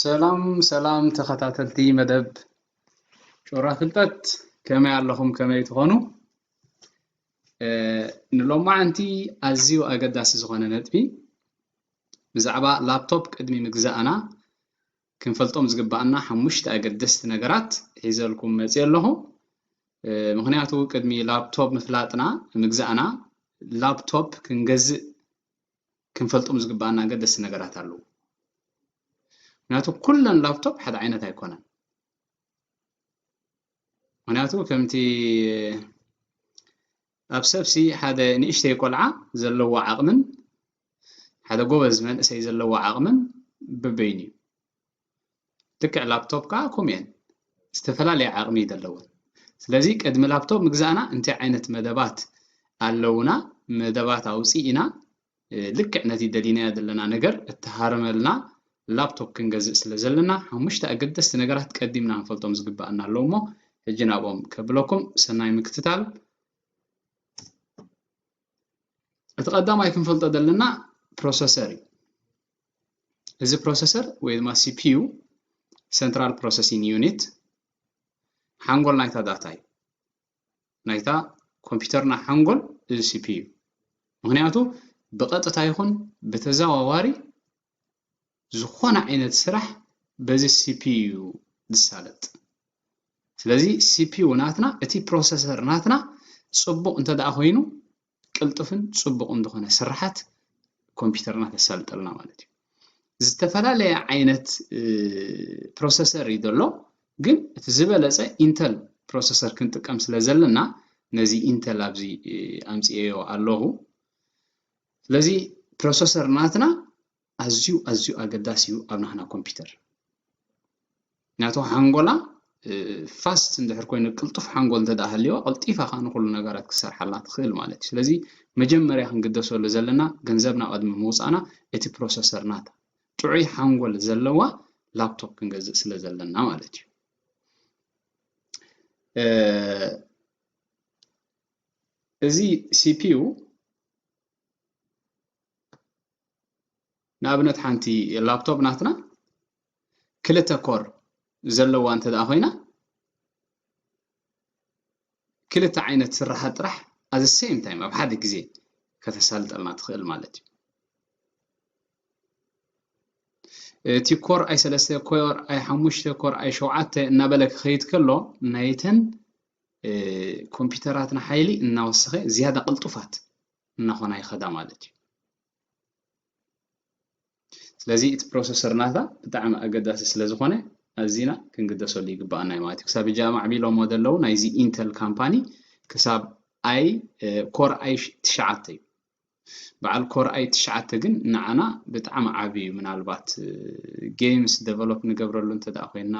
ሰላም ሰላም ተኸታተልቲ መደብ ጮራ ፍልጠት፣ ከመይ ኣለኹም? ከመይ ትኾኑ? እ፣ ንሎማዓንቲ ኣዝዩ ኣገዳሲ ዝኾነ ነጥቢ፣ ብዛዕባ ላፕቶፕ ቅድሚ ምግዛእና ክንፈልጦም ዝግባኣና ሓሙሽተ ኣገደስቲ ነገራት ሒዘልኩም መፅየ ኣለኹ። እ፣ ምኽንያቱ ቅድሚ ላፕቶፕ ምፍላጥና፣ ምግዛእና፣ ላፕቶፕ ክንገዝእ ክንፈልጦም ዝግባኣና ኣገደስቲ ነገራት ኣለዉ። ምኽንያቱ ኩለን ላፕቶፕ ሓደ ዓይነት ኣይኮነን። ምኽንያቱ ከምቲ ኣብ ሰብሲ ሓደ ንእሽተይ ቆልዓ ዘለዎ ዓቕምን ሓደ ጎበዝ መንእሰይ ዘለዎ ዓቕምን በበይኑ እዩ። ልክዕ ላፕቶፕ ከዓ ከምኡ እየን፣ ዝተፈላለየ ዓቕሚ እዩ ዘለወን። ስለዚ ቅድሚ ላፕቶፕ ምግዛእና እንታይ ዓይነት መደባት ኣለውና፣ መደባት ኣውፂእና፣ እ፣ ልክዕ ነቲ ደሊናዮ ዘለና ነገር እተሃርመልና ላፕቶፕ ክንገዝእ ስለ ዘለና፣ ሓሙሽተ ኣገደስቲ ነገራት ቀዲምና ክንፈልጦም ዝግባኣና ኣለዉ እሞ፣ ሕጂ ናብኦም ከብለኩም። ሰናይ ምክትታል። እቲ ቀዳማይ ክንፈልጦ ዘለና ፕሮሰሰር እዩ። እዚ ፕሮሰሰር ወይ ድማ ሲ ፒ ዩ፣ ሰንትራል ፕሮሰሲንግ ዩኒት፣ ሓንጎል ናይታ ዳታ እዩ። ናይታ ኮምፒውተርና ሓንጎል እዚ ሲ ፒ ዩ። ምኽንያቱ ብቐጥታ ይኹን ብተዘዋዋሪ ዝኾነ ዓይነት ስራሕ በዚ ሲ ፒ ዩ እዩ ዝሳለጥ። ስለዚ ሲ ፒ ዩ ናትና፣ እቲ ፕሮሰሰር ናትና ጽቡቕ እንተ ደኣ ኮይኑ፣ ቅልጡፍን ጽቡቕን ዝኾነ ስራሓት ኮምፒውተርና ተሳልጠልና ማለት እዩ። ዝተፈላለየ ዓይነት፣ እ፣ ፕሮሰሰር እዩ ዘሎ፣ ግን እቲ ዝበለጸ ኢንተል ፕሮሰሰር ክንጥቀም ስለ ዘለና፣ ነዚ ኢንተል ኣብዚ፣ እ፣ ኣምጽኤዮ ኣለኹ። ስለዚ ፕሮሰሰር ናትና ኣዝዩ፣ ኣዝዩ ኣገዳሲ እዩ ኣብ ናህና ኮምፒውተር። ምክንያቱ ሓንጎላ፣ እ፣ ፋስት እንድሕር ኮይኑ፣ ቅልጡፍ ሓንጎል እንተ ደኣ ሃልይዋ፣ ቀልጢፋ ከኣ ንኹሉ ነገራት ክሰርሓላ ትኽእል ማለት እዩ። ስለዚ መጀመርያ ክንግደሰሉ ዘለና፣ ገንዘብና ቅድሚ ምውጻእና፣ እቲ ፕሮሰሰር ናታ ጥዑይ ሓንጎል ዘለዋ ላፕቶፕ ክንገዝእ ስለ ዘለና ማለት እዩ። እ፣ እዚ ሲ ፒ ዩ ንኣብነት ሓንቲ ላፕቶፕ ናትና ክልተ ኮር ዘለዋ እንተ ደኣ ኮይና፣ ክልተ ዓይነት ስራሓት ጥራሕ at the same time ኣብ ሓደ ግዜ ከተሳልጠልና ትኽእል ማለት እዩ። እቲ ኮር ኣይ ሰለስተ፣ ኮር ኣይ ሓሙሽተ፣ ኮር ኣይ ሸውዓተ እናበለ ክኸይድ ከሎ፣ ናይተን፣ እ፣ ኮምፒውተራትና ሓይሊ እናወሰኸ ዝያዳ ቅልጡፋት እናኾና ይኸዳ ማለት እዩ። ስለዚ እቲ ፕሮሰሰር ናታ ብጣዕሚ ኣገዳሲ ስለ ዝኾነ፣ ኣዚና ክንግደሰሉ ይግባኣና እዩ ማለት እዩ። ክሳብ ሕጂ ኣማዕቢሎሞ ዘለዉ ናይዚ ኢንተል ካምፓኒ ክሳብ ኣይ፣ እ፣ ኮር ኣይ ትሽዓተ እዩ። በዓል ኮር ኣይ ትሽዓተ ግን ንዓና ብጣዕሚ ዓቢ እዩ። ምናልባት፣ እ፣ ጌምስ ደቨሎፕ ንገብረሉ እንተ ደኣ ኮይና፣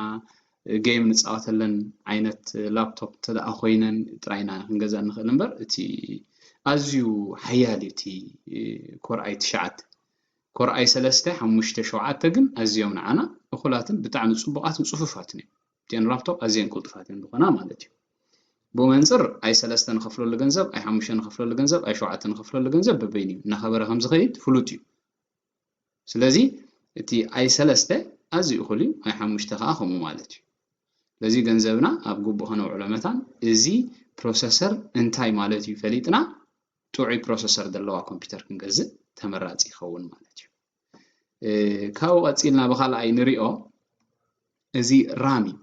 እ፣ ጌም ንጻወተለን ዓይነት ላፕቶፕ እንተ ደኣ ኮይነን ጥራይ ኢና ክንገዝእ ንኽእል እምበር፣ እቲ ኣዝዩ ሓያል እዩ እቲ፣ እ፣ ኮር ኣይ ትሽዓተ። ኮር ኣይ ሰለስተ፣ ሓሙሽተ፣ ሸውዓተ ግን ኣዝዮም ንዓና እኹላትን ብጣዕሚ ጽቡቓትን ጽፉፋትን እዮም። እተን ላፕቶፕ ኣዝየን ቅልጡፋት እየን ዝኾና ማለት እዩ። ብኡ መንጽር ኣይ ሰለስተ ንኸፍለሉ ገንዘብ፣ ኣይ ሓሙሽተ ንኸፍለሉ ገንዘብ፣ ኣይ ሸውዓተ ንኸፍለሉ ገንዘብ በበይኑ እዩ። እናኸበረ ከም ዝኸይድ ፍሉጥ እዩ። ስለዚ እቲ ኣይ ሰለስተ ኣዝዩ እኹል እዩ፣ ኣይ ሓሙሽተ ከኣ ከምኡ ማለት እዩ። ስለዚ ገንዘብና ኣብ ግቡእ ከነውዕሎ መታን እዚ ፕሮሰሰር እንታይ ማለት እዩ ፈሊጥና፣ ጥዑይ ፕሮሰሰር ዘለዋ ኮምፒውተር ክንገዝእ ተመራጺ ይኸውን ማለት እዩ። እ፣ ካብኡ ቀጺልና ብኻልኣይ ንሪኦ፣ እዚ ራም እዩ።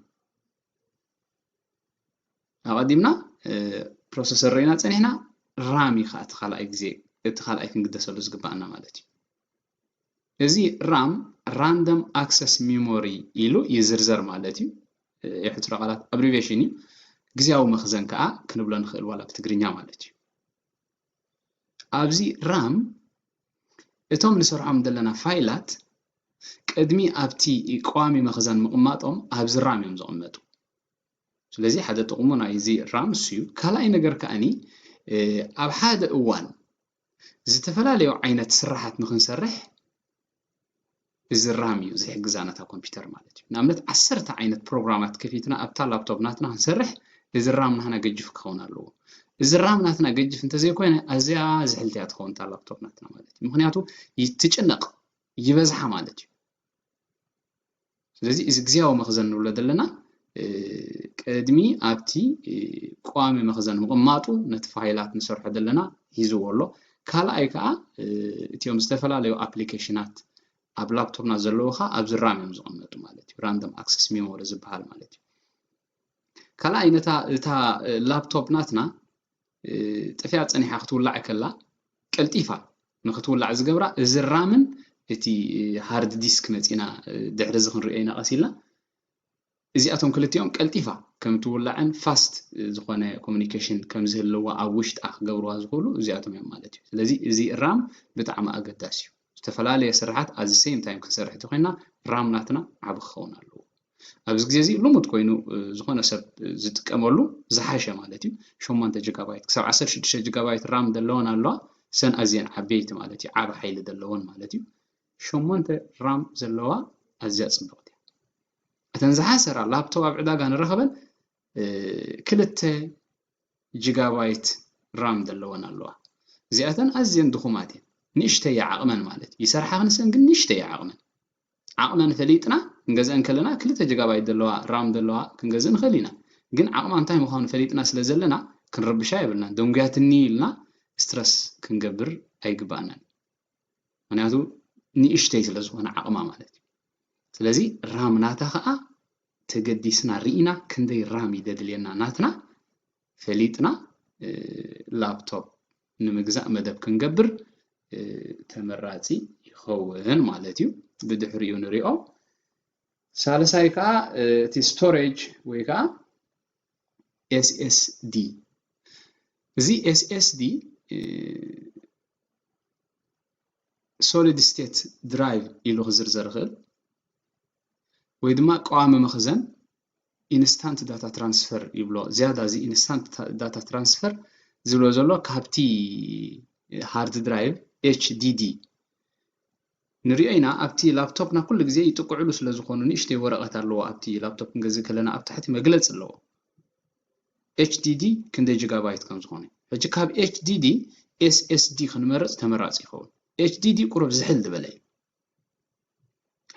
ኣቐዲምና፣ እ፣ ፕሮሰሰር ርኢና ጸኒሕና፣ ራም እዩ ከኣ እቲ ካልኣይ ግዜ፣ እቲ ካልኣይ ክንግደሰሉ ዝግባኣና ማለት እዩ። እዚ ራም፣ ራንደም ኣክሰስ ሚሞሪ ኢሉ ይዝርዘር ማለት እዩ። እ፣ የሕጽሮ ቃላት፣ ኣብሪቬሽን እዩ። ግዝያዊ መኽዘን ከኣ ክንብሎ ንኽእል ዋላ ብትግርኛ ማለት እዩ። ኣብዚ ራም እቶም ንሰርሖም ዘለና ፋይላት ቅድሚ ኣብቲ ቀዋሚ መኽዘን ምቕማጦም ኣብዚ ራም እዮም ዝቕመጡ። ስለዚ ሓደ ጥቕሙ ናይዚ ራም እሱ እዩ። ካልኣይ ነገር ከኣኒ፣ እ፣ ኣብ ሓደ እዋን ዝተፈላለዩ ዓይነት ስራሓት ንኽንሰርሕ እዚ ራም እዩ ዝሕግዛ ነታ ኮምፒውተር ማለት እዩ። ንኣብነት ዓሰርተ ዓይነት ፕሮግራማት ከፊትና ኣብታ ላፕቶፕ ናትና ክንሰርሕ እዚ ራም ናትና ገጅፍ ክኸውን ኣለዎ። እዚ ራም ናትና ገጅፍ እንተዘይኮይነ ኣዝያ ዝሕልቲ እያ ትኸውን እታ ላፕቶፕ ናትና ማለት እዩ። ምኽንያቱ ይትጭነቕ፣ ይበዝሓ ማለት እዩ። ስለዚ እዚ ግዜያዊ መኽዘን ንብሎ ዘለና ቅድሚ ኣብቲ ቀዋሚ መኽዘን ምቕማጡ ነቲ ፋይላት ንሰርሖ ዘለና ሒዝዎ ኣሎ። ካልኣይ ከዓ እቲኦም ዝተፈላለዩ ኣፕሊኬሽናት ኣብ ላፕቶፕና ዘለዉ ከዓ ኣብዚ ራም እዮም ዝቕመጡ ማለት እዩ። ራንደም ኣክሰስ ሜሞሪ ዝበሃል ማለት እዩ። ካልኣይ ነታ እታ ላፕቶፕ ናትና ጥፍያ ፀኒሓ ክትውላዕ ከላ ቀልጢፋ ንክትውላዕ ዝገብራ እዚ ራምን እቲ ሃርድ ዲስክ መፂና ድሕሪ እዚ ክንሪኦ ኢና ቀስ ኢልና እዚኣቶም ክልቲኦም ቀልጢፋ ከም ትውላዕን ፋስት ዝኾነ ኮሚኒኬሽን ከም ዝህልዋ ኣብ ውሽጣ ክገብርዋ ዝኽእሉ እዚኣቶም እዮም ማለት እዩ። ስለዚ እዚ ራም ብጣዕሚ ኣገዳሲ እዩ። ዝተፈላለየ ስራሓት ኣዚ ሴም ታይም ክንሰርሕ እንተኮይና ራም ናትና ዓቢ ክኸውን ኣለዎ። ኣብዚ ግዜ እዚ ልሙድ ኮይኑ ዝኾነ ሰብ ዝጥቀመሉ ዝሓሸ ማለት እዩ ሸሞንተ ጂጋባይት ክሳብ ዓሰርተ ሽዱሽተ ጂጋባይት ራም ዘለወን ኣለዋ። ሰን ኣዝየን ዓበይቲ ማለት እዩ፣ ዓቢ ሓይሊ ዘለወን ማለት እዩ። ሸሞንተ ራም ዘለዋ ኣዝያ ጽብቕቲ እያ። እተን ዝሓሰራ ላፕቶፕ ኣብ ዕዳጋ ንረኸበን ክልተ ጂጋባይት ራም ዘለወን ኣለዋ። እዚኣተን ኣዝየን ድኹማት እየን። ንእሽተይ እያ ዓቕመን ማለት እዩ። ይሰርሓ ክንሰን ግን ንእሽተይ እያ ዓቕመን። ዓቕመን ፈሊጥና ክንገዝአን ከለና ክልተ ጂጋባይት ዘለዋ ራም ዘለዋ ክንገዝእ ንኽእል ኢና። ግን ዓቕማ እንታይ ምዃኑ ፈሊጥና ስለ ዘለና ክንረብሻ የብልናን። ደንጉያትኒ ኢልና ስትረስ ክንገብር ኣይግባኣናን። ምክንያቱ ንእሽተይ ስለ ዝኾነ ዓቕማ ማለት እዩ። ስለዚ ራም ናታ ከዓ ተገዲስና ርኢና ክንደይ ራም ይደድልየና ናትና ፈሊጥና ላፕቶፕ ንምግዛእ መደብ ክንገብር ተመራፂ ይኸውን ማለት እዩ። ብድሕሪኡ ንሪኦ። ሳልሳይ ከዓ እቲ ስቶሬጅ ወይ ከዓ ኤስኤስዲ። እዚ ኤስኤስዲ ሶሊድ ስቴት ድራይቭ ኢሉ ክዝርዘር ይኽእል ወይ ድማ ቀዋሚ መኽዘን ኢንስታንት ዳታ ትራንስፈር ይብሎ። ዝያዳ እዚ ኢንስታንት ዳታ ትራንስፈር ዝብሎ ዘሎ ካብቲ ሃርድ ድራይቭ ኤችዲዲ ንሪኦ ኢና። ኣብቲ ላፕቶፕና ኩሉ ግዜ ይጥቅዕሉ ስለ ዝኾኑ ንእሽተይ ወረቐት ኣለዎ። ኣብቲ ላፕቶፕ ክንገዝእ ከለና ኣብ ታሕቲ መግለፂ ኣለዎ። ኤችዲዲ ክንደይ ጂጋባይት ከም ዝኾነ። ሕጂ ካብ ኤችዲዲ ኤስኤስዲ ክንመርፅ ተመራፂ ይኸውን። ኤችዲዲ ቁሩብ ዝሕል ዝበለ እዩ።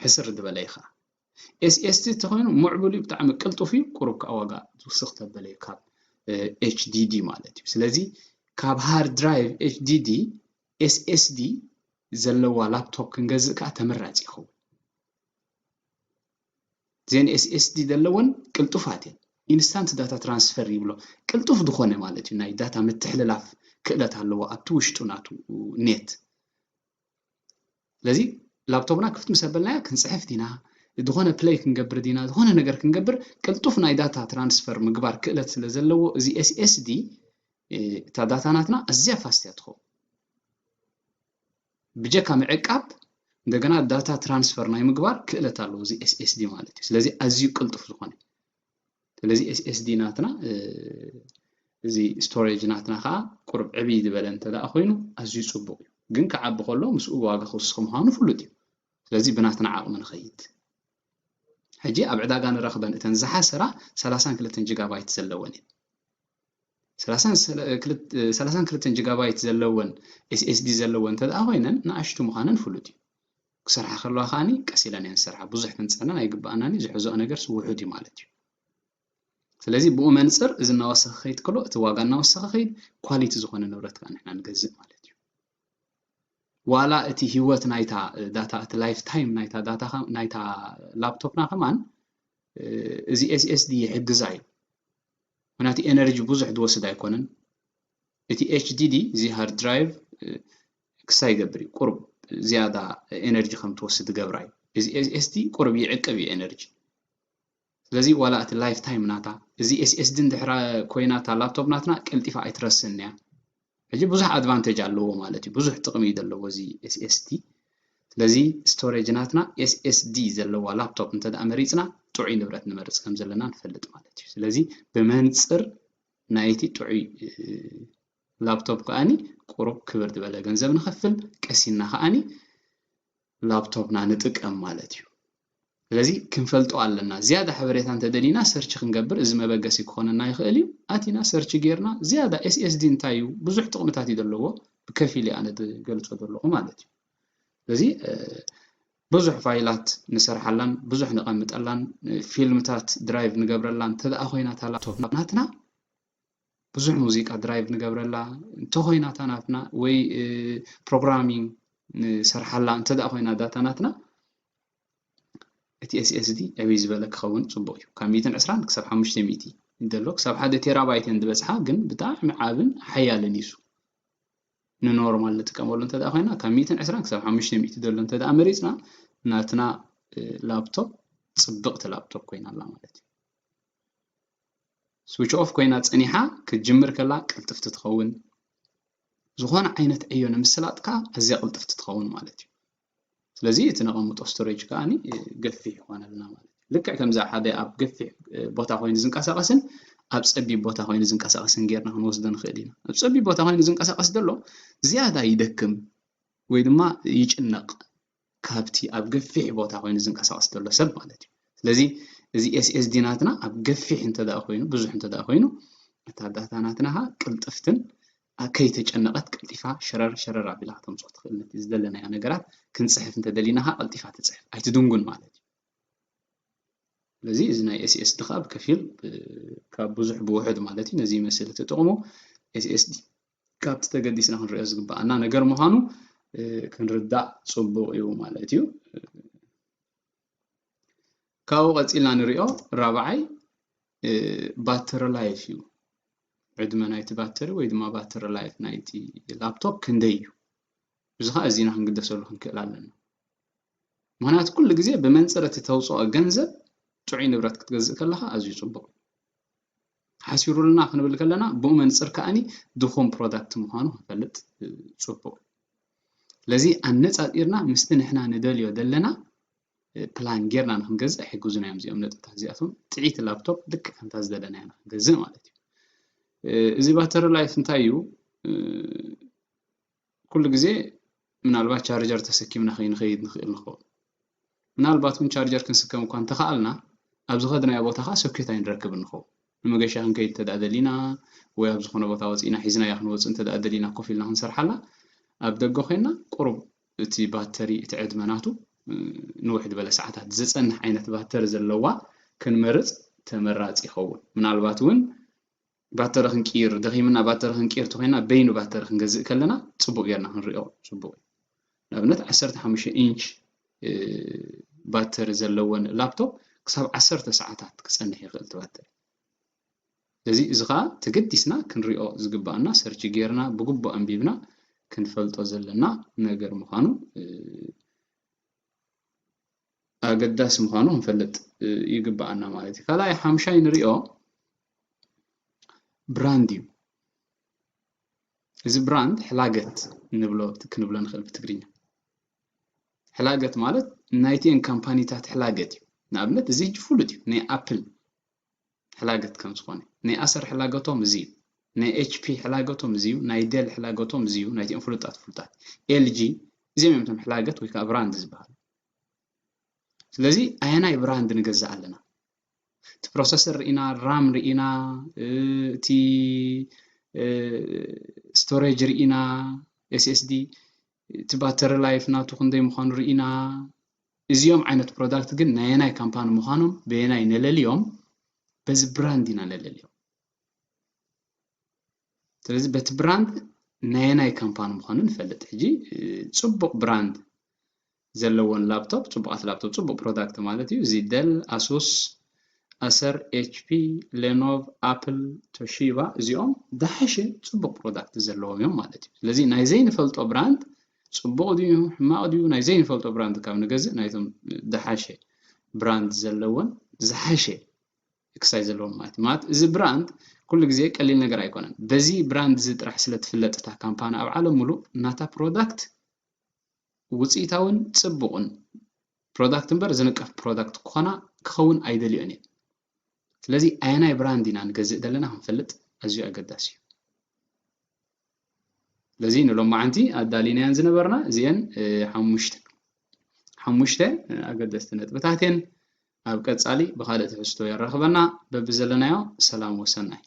ሕስር ዝበለ እዩ ከዓ። ኤስኤስዲ እንተኾይኑ ምዕቡል እዩ፣ ብጣዕሚ ቅልጡፍ እዩ፣ ቁሩብ ከዓ ዋጋ ዝውስኽ ተበለ እዩ ካብ ኤችዲዲ ማለት እዩ። ስለዚ ካብ ሃርድ ድራይቭ ኤችዲዲ ኤስኤስዲ ዘለዋ ላፕቶፕ ክንገዝእ ከዓ ተመራፂ ይኸውን። እዘን ኤስኤስዲ ዘለወን ቅልጡፋት እየን። ኢንስታንት ዳታ ትራንስፈር ይብሎ። ቅልጡፍ ዝኾነ ማለት እዩ። ናይ ዳታ ምትሕልላፍ ክእለት ኣለዎ ኣብቲ ውሽጡ ናቱ ኔት። ስለዚ ላፕቶፕና ክፍት ምስ ኣበልናያ ክንፅሕፍ ዲና፣ ዝኾነ ፕለይ ክንገብር ዲና፣ ዝኾነ ነገር ክንገብር ቅልጡፍ ናይ ዳታ ትራንስፈር ምግባር ክእለት ስለ ዘለዎ እዚ ኤስኤስዲ እታ ዳታ ናትና ኣዝያ ፋስት እያ ትኸውን። ብጀካ ምዕቃብ እንደገና ዳታ ትራንስፈር ናይ ምግባር ክእለት ኣለዎ እዚ ኤስኤስዲ ማለት እዩ። ስለዚ ኣዝዩ ቅልጡፍ ዝኾነ ስለዚ ኤስኤስዲ ናትና እዚ ስቶሬጅ ናትና ከዓ ቁሩብ ዕብይ ዝበለ እንተ ደኣ ኮይኑ ኣዝዩ ፅቡቕ እዩ። ግን ክዓቢ ከሎ ምስኡ ዋጋ ክውስኽ ምዃኑ ፍሉጥ እዩ። ስለዚ ብናትና ዓቕሚ ንኸይድ። ሕጂ ኣብ ዕዳጋ ንረኽበን እተን ዝሓሰራ ሰላሳን ክልተን ጂጋባይት ዘለወን እየን። ሰላሳን ክልተን ጂጋባይት ዘለወን ኤስኤስዲ ዘለወን እንተ ደኣ ኮይነን ንኣሽቱ ምዃነን ፍሉጥ እዩ። ክሰርሓ ከለዋ ከዓኒ ቀስ ኢለን እየን ዝሰርሓ። ብዙሕ ክንፀዕነን ኣይግባኣናን እዩ። ዝሕዝኦ ነገር ውሑድ እዩ ማለት እዩ። ስለዚ ብኡ መንፅር እዚ እናወሰኸ ከይድ ከሎ እቲ ዋጋ እናወሰኸ ከይድ ኳሊቲ ዝኾነ ንብረት ከዓ ንሕና ንገዝእ ማለት እዩ። ዋላ እቲ ህይወት ናይታ ዳታ እቲ ላይፍ ታይም ናይታ ዳታ ናይታ ላፕቶፕና ከማን እዚ ኤስኤስዲ ይሕግዛ እዩ። ምክንያቱ ኤነርጂ ብዙሕ ዝወስድ ኣይኮነን። እቲ ኤችዲዲ እዚ ሃርድ ድራይቭ ክሳይ ይገብር እዩ። ቁሩብ ዝያዳ ኤነርጂ ከም ትወስድ ገብራ እዩ። እዚ ኤስኤስዲ ቁሩብ ይዕቅብ እዩ ኤነርጂ። ስለዚ ዋላ እቲ ላይፍ ታይም ናታ እዚ ኤስኤስዲ እንድሕራ ኮይና እታ ላፕቶፕ ናትና ቀልጢፋ ኣይትረስን እያ። ሕጂ ብዙሕ ኣድቫንቴጅ ኣለዎ ማለት እዩ። ብዙሕ ጥቕሚ እዩ ዘለዎ እዚ ኤስኤስዲ። ስለዚ ስቶሬጅ ናትና ኤስኤስዲ ዘለዋ ላፕቶፕ እንተ ደኣ መሪፅና ጥዑይ ንብረት ንመርፅ ከም ዘለና ንፈልጥ ማለት እዩ። ስለዚ ብመንፅር ናይቲ ጥዑይ ላፕቶፕ ከዓኒ ቁሩብ ክብር ዝበለ ገንዘብ ንኸፍል፣ ቀሲና ከዓኒ ላፕቶፕና ንጥቀም ማለት እዩ። ስለዚ ክንፈልጦ ኣለና። ዝያዳ ሓበሬታ እንተደሊና ሰርች ክንገብር እዚ መበገሲ ክኾነና ይኽእል እዩ። ኣቲና ሰርች ጌርና ዝያዳ ኤስኤስዲ እንታይ እዩ ብዙሕ ጥቕምታት እዩ ዘለዎ ብከፊል ኣነ ዝገልጾ ዘለኹ ማለት እዩ። ስለዚ ብዙሕ ፋይላት ንሰርሓላን ብዙሕ ንቐምጠላን፣ ፊልምታት ድራይቭ ንገብረላን እንተደኣ ኮይና እታ ላፕቶፕ ናትና፣ ብዙሕ ሙዚቃ ድራይቭ ንገብረላ እንተኾይና እታ ናትና፣ ወይ ፕሮግራሚንግ ንሰርሓላ እንተደኣ ኮይና ዳታ ናትና፣ እቲ ኤስኤስዲ ዕብይ ዝበለ ክኸውን ጽቡቕ እዩ። ካብ ሚእትን ዕስራን ክሳብ ሓሙሽተ ሚእቲ ደሎ፣ ክሳብ ሓደ ቴራባይት እየን ዝበጽሓ፣ ግን ብጣዕሚ ዓብን ሓያልን እዩ እሱ። ንኖርማል ንጥቀመሉ እንተ ደኣ ኮይና፣ ካብ ሚእትን ዕስራን ክሳብ ሓሙሽተ ሚእቲ ደሎ እንተ ደኣ መሪጽና፣ ናትና ላፕቶፕ ጽብቕቲ ላፕቶፕ ኮይና ኣላ ማለት እዩ። ስዊች ኦፍ ኮይና ጸኒሓ ክትጅምር ከላ ቅልጥፍቲ ትኸውን። ዝኾነ ዓይነት ዕዮ ንምስላጥ ከኣ ኣዝያ ቅልጥፍቲ ትኸውን ማለት እዩ። ስለዚ እቲ ነቐምጦ ስቶሬጅ ከኣ ገፊሕ ይኾነልና ማለት እዩ። ልክዕ ከምዛ ሓደ ኣብ ገፊሕ ቦታ ኮይኑ ዝንቀሳቐስን ኣብ ጸቢብ ቦታ ኮይኑ ዝንቀሳቐስን ጌርና ክንወስዶ ንኽእል ኢና። ኣብ ጸቢብ ቦታ ኮይኑ ዝንቀሳቐስ ዘሎ ዝያዳ ይደክም ወይ ድማ ይጭነቕ ካብቲ ኣብ ገፊሕ ቦታ ኮይኑ ዝንቀሳቐስ ዘሎ ሰብ ማለት እዩ። ስለዚ እዚ ኤስኤስዲ ናትና ኣብ ገፊሕ እንተ ደኣ ኮይኑ፣ ብዙሕ እንተ ደኣ ኮይኑ፣ እታ ዳታ ናትና ኸኣ ቅልጥፍትን ኣ-፣ ከይተጨነቐት ቀልጢፋ ሸረር ሸረር ኣቢላ ከተምጽኦ ትኽእል። ነቲ ዝደለናዮ ነገራት ክንጽሕፍ እንተ ደሊና ኸኣ ቀልጢፋ ትጽሕፍ፣ ኣይትድንጉን ማለት እዩ። ስለዚ እዚ ናይ ኤስኤስዲ ኸኣ ብከፊል፣ እ፣ ካብ ብዙሕ ብውሑድ ማለት እዩ ነዚ ይመስል እቲ ጥቕሙ። ኤስኤስዲ ካብቲ ተገዲስና ክንሪኦ ዝግብኣና ነገር ምዃኑ፣ እ፣ ክንርዳእ ጽቡቕ እዩ ማለት እዩ። ካብኡ ቀጺልና ንሪኦ ራብዓይ፣ እ፣ ባተሪ ላይፍ እዩ። ዕድመ ናይቲ ባተሪ ወይ ድማ ባተሪ ላይፍ ናይቲ ላፕቶፕ ክንደይ እዩ? እዚ ኸኣ ኣዚና ክንግደሰሉ ክንክእል ኣለና። ምኽንያቱ ኩሉ ግዜ ብመንጽር እቲ ተውጽኦ ገንዘብ ጥዑይ ንብረት ክትገዝእ ከለኻ ኣዝዩ ጽቡቕ እዩ። ሓሲሩልና ክንብል ከለና ብኡ መንጽር ከኣኒ ድኹም ፕሮዳክት ምዃኑ ክንፈልጥ፣ እ፣ ጽቡቕ እዩ። ስለዚ ኣነጻጺርና ምስቲ ንሕና ንደልዮ ዘለና፣ እ፣ ፕላን ጌርና ንክንገዝእ ይሕግዙና እዮም እዚኦም ነጥብታት እዚኣቶም። ጥዒቲ ላፕቶፕ ልክዕ ከምታ ዝደለናያ ንክንገዝእ ማለት እዩ። እ፣ እዚ ባተሪ ላይፍ እንታይ እዩ? እ፣ ኩሉ ግዜ ምናልባት ቻርጀር ተሰኪምና ከይንኸይድ ንኽእል ንኸውን። ምናልባት እውን ቻርጀር ክንስከም እኳ እንተኸኣልና፣ ኣብ ዝኸድናዮ ቦታ ኸኣ ሶኬት ኣይንረክብን ንኸውን። ንመገሻ ክንከይድ እንተ ደኣ ደሊና፣ ወይ ኣብ ዝኾነ ቦታ ወጺእና ሒዝናዮ ክንወጽእ እንተ ደኣ ደሊና፣ ኮፍ ኢልና ክንሰርሓላ፣ ኣብ ደገ ኮይንና ቁሩብ እቲ ባተሪ፣ እቲ ዕድመ ናቱ፣ እ፣ ንውሕ ዝበለ ሰዓታት ዝጸንሕ ዓይነት ባተሪ ዘለዋ ክንመርጽ ተመራጺ ይኸውን። ምናልባት እውን ባተሪ ክንቅይር፣ ደኺምና ባተሪ ክንቅይር ተኾይና፣ በይኑ ባተሪ ክንገዝእ ከለና፣ ጽቡቕ ጌርና ክንሪኦ ጽቡቕ እዩ። ንኣብነት፣ ዓሰርተ ሓሙሽተ ኢንች፣ እ፣ ባተሪ ዘለወን ላፕቶፕ ክሳብ ዓሰርተ ሰዓታት ክጸንሕ ይኽእል እቲ ባተሪ። ስለዚ፣ እዚ ኸኣ ተገዲስና ክንሪኦ ዝግብኣና፣ ሰርች ጌርና፣ ብግቡእ ኣንቢብና ክንፈልጦ ዘለና ነገር ምዃኑ፣ እ፣ ኣገዳሲ ምዃኑ ክንፈልጥ፣ እ፣ ይግብኣና ማለት እዩ። ካልኣይ ሓምሻይ ንሪኦ ብራንድ እዩ። እዚ ብራንድ ሕላገት ንብሎ፣ ክንብሎ ንኽእል ብትግርኛ። ሕላገት ማለት ናይቲአን ካምፓኒታት ሕላገት እዩ። ንኣብነት እዚ ሕጂ ፍሉጥ እዩ። ናይ ኣፕል ሕላገት ከም ዝኾነ፣ ናይ ኣሰር ሕላገቶም እዚ እዩ። ናይ ኤች ፒ ሕላገቶም እዚ እዩ። ናይ ዴል ሕላገቶም እዚ እዩ። ናይቲኦም ፍሉጣት ፍሉጣት። ኤል ጂ፣ እዚኦም እዮም እቶም ሕላገት ወይ ከዓ ብራንድ ዝበሃሉ። ስለዚ ኣየናይ ብራንድ ንገዝእ ኣለና? እቲ ፕሮሰሰር ርኢና፣ ራም ርኢና፣ እ፣ እቲ፣ እ፣ ስቶሬጅ ርኢና፣ ኤስ ኤስ ዲ፣ እቲ ባተሪ ላይፍ ናቱ ክንደይ ምዃኑ ርኢና። እዚኦም ዓይነት ፕሮዳክት ግን ናይ ኣየናይ ካምፓኒ ምዃኖም በየናይ ነለልዮም? በዚ ብራንድ ኢና ነለልዮም። ስለዚ በቲ ብራንድ ናይ ኣየናይ ካምፓኒ ምዃኑ ንፈልጥ። ሕጂ፣ እ፣ ጽቡቕ ብራንድ ዘለዎን ላፕቶፕ፣ ጽቡቓት ላፕቶፕ፣ ጽቡቕ ፕሮዳክት ማለት እዩ። እዚ ደል፣ ኣሱስ፣ ኣሰር፣ ኤች ፒ፣ ሌኖቭ፣ ኣፕል፣ ቶሺባ፣ እዚኦም ዝሓሸ ጽቡቕ ፕሮዳክት ዘለዎም እዮም ማለት እዩ። ስለዚ ናይ ዘይንፈልጦ ብራንድ ጽቡቕ ድዩ፣ ሕማቕ ድዩ፣ ናይ ዘይንፈልጦ ብራንድ ካብ ንገዝእ ናይቶም ዝሓሸ ብራንድ ዘለዎን ዝሓሸ ኤክሳይዝ ዘለዎም ማለት እዩ። ማለት እዚ ብራንድ ኩሉ ግዜ ቀሊል ነገር ኣይኮነን። በዚ ብራንድ እዚ ጥራሕ ስለ ትፍለጥ እታ ካምፓኒ ኣብ ዓለም ሙሉእ ናታ ፕሮዳክት ውፅኢታውን ፅቡቕን ፕሮዳክት እምበር ዝንቀፍ ፕሮዳክት ክኾና ክኸውን ኣይደልዮን እየን። ስለዚ ኣየናይ ብራንድ ኢና ንገዝእ ዘለና ክንፈልጥ ኣዝዩ ኣገዳሲ እዩ። ስለዚ ንሎማዓንቲ ኣዳሊናየን ዝነበርና እዚአን፣ እ፣ ሓሙሽተ፣ ሓሙሽተ፣ እ፣ ኣገደስቲ ነጥብታት እየን። ኣብ ቀጻሊ ብኻልእ ትሕዝቶ የራኽበና። በብዘለናዮ ሰላም ወሰናይ።